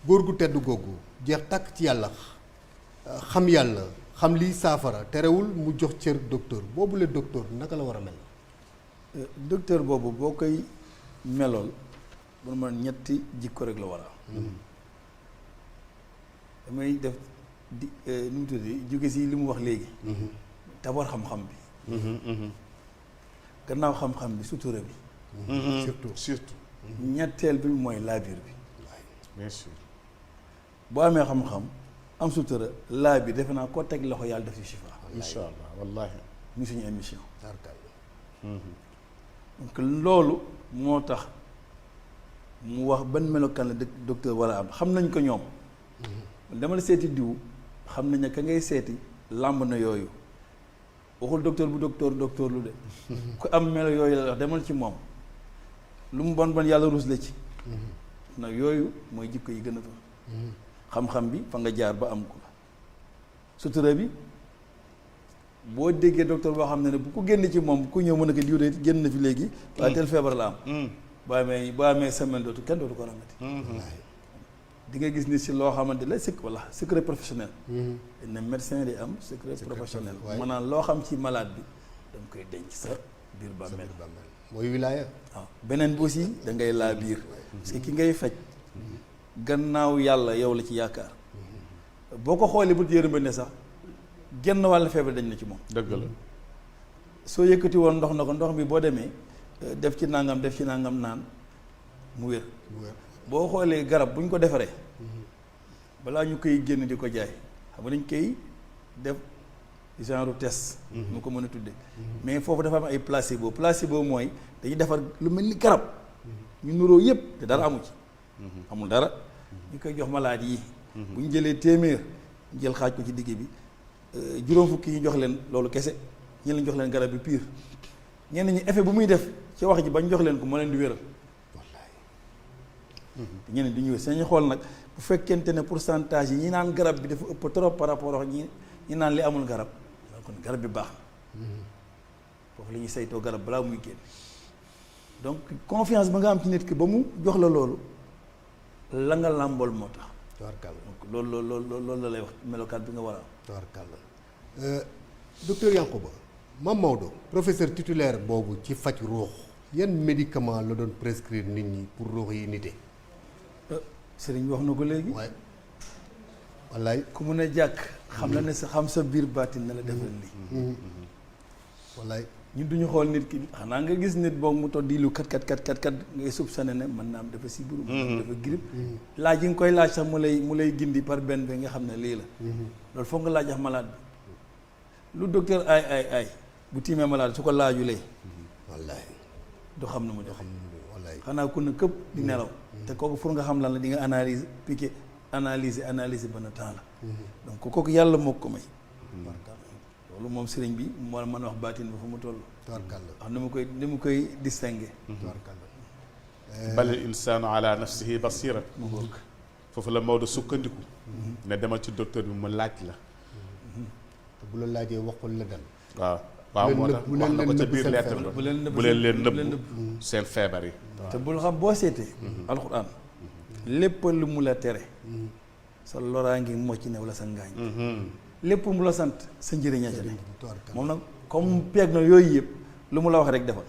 góor gu tedd googu jeex tàkk ci yàlla xam yàlla xam liy saafara terewul mu jox cër docteur boobu la docteur naka la war a mel. docteur boobu boo koy melool bu ma ñetti jikko rek la war a am. damay def di nu mu tudd jóge si li mu wax léegi. d'abord xam-xam bi. gannaaw xam-xam bi sutura bi. surtout. ñetteel bi mooy laabir bi. bien sûr. boo amee xam-xam am sutura laa bi defe naa koo teg loxo yàlla def ci shifa. incha allah wallahi. ñu suñu émission. donc loolu moo tax mu wax ban melokaan la docteur war a am xam nañ ko ñoom. dama la seeti diw xam nañ ne ka ngay seeti làmb na yooyu waxul docteur bu docteur lu de. ku am melo yooyu la wax demal ci moom lu mu bon yàlla ruus la ci. nag yooyu mooy jikko yi gën a fa. xam-xam bi fa nga jaar ba am ko sutura bi boo déggee docteur boo xam ne bu ko génn ci moom ku ñëw mën a ko diw de génn na fi léegi waaye tel feebar la am boo amee semaine kenn dootu ko ramati di nga gis ni si loo xamante la secret professionnel ne médecin di am secret professionnel maanaam loo xam ci malade bi danga koy denc sa biir bàmmeel mooy wilaaya waaw beneen bi aussi da ngay laa biir parce que ki ngay faj gannaaw yàlla yow la ci yaakaar boo ko xoolee bu yërëm ne sax genn wàll feebar dañ na ci moom. dëgg la. soo yëkkati woon ndox na ko ndox bi boo demee def ci nangam naan mu wér. boo xoolee garab bu ñu ko defaree balaa ñu koy génn di ko jaay xam nga dañ koy def genre test. mu ko mën a tuddee. mais foofu dafa am ay placebo mooy dañuy defar lu mel ni garab ñu nuroo yëpp te dara amu ci. amul dara ñu koy jox malade yi. bu ñu jëlee téeméer jël xaaj ko ci digg bi juróom fukki ñu jox leen loolu kese ñeneen ñu jox leen garab bi pire ñenn ñi effet bu muy def ci wax ji bañ jox leen ko moo leen di wéral. te ñeneen di ñu wér sañu xool nag bu fekkente ne pourcentage yi ñi naan garab bi dafa ëpp trop par rapport ak ñi naan li amul garab kon garab bi baax na foofu la ñuy saytoo garab balaa muy génn donc confiance ba nga am ci nit ki ba mu jox la loolu la nga làmbool moo tax. tabarkàlla donc loolu la lay wax melokaan bi nga war a am. tabarkàlla docteur Yankhoba Mame Maodo professeur titulaire boobu ci faj ruux yan médicament la doon prescrire nit ñi pour ruux yi nite. Sëriñ wax na ko léegi. wallaay ku mu ne jàkk xam la ne sa xam sa biir baatin na la defal lii. wallaay ñun duñu xool nit ki xanaa nga gis nit boobu mu toog di lu kat ngay soupçonné ne mën naa am dafa sibiru dafa grippe laaj yi nga koy laaj sax mu lay gindi par benn bi nga xam ne lii la loolu foog nga laaj ak malade bi lu docteur ay bu tiimee malade su ko laajulee wallaay du xam ne mu def wallaay xanaa ku ne këpp di nelaw te kooku pour nga xam lan la di nga analyse piqué analyser ba na temps la donc kooku yàlla moo ko may loolu moom sëriñ bi moo mën a wax baatin ba fu mu toll. tabarkàlla wax ni mu koy distinguer. tabarkàlla. balil insaanu ala nafsihi basira. foofu la Maodo sukkandiku. ne demal ci docteur bi mu laaj la. te bu la laajee waxul la dal. waaw moo tax wax na ko ca biir lettre ba bu leen leen nëbb seen feebar yi. te bul xam boo seetee. alxuraan lépp lu mu la tere. sa loraa ngi mocc ne wala sa ngaañ. lépp mu la sant sa njëriñ a ca ne moom nag comme peeg na yooyu yëpp lu mu la wax rek defal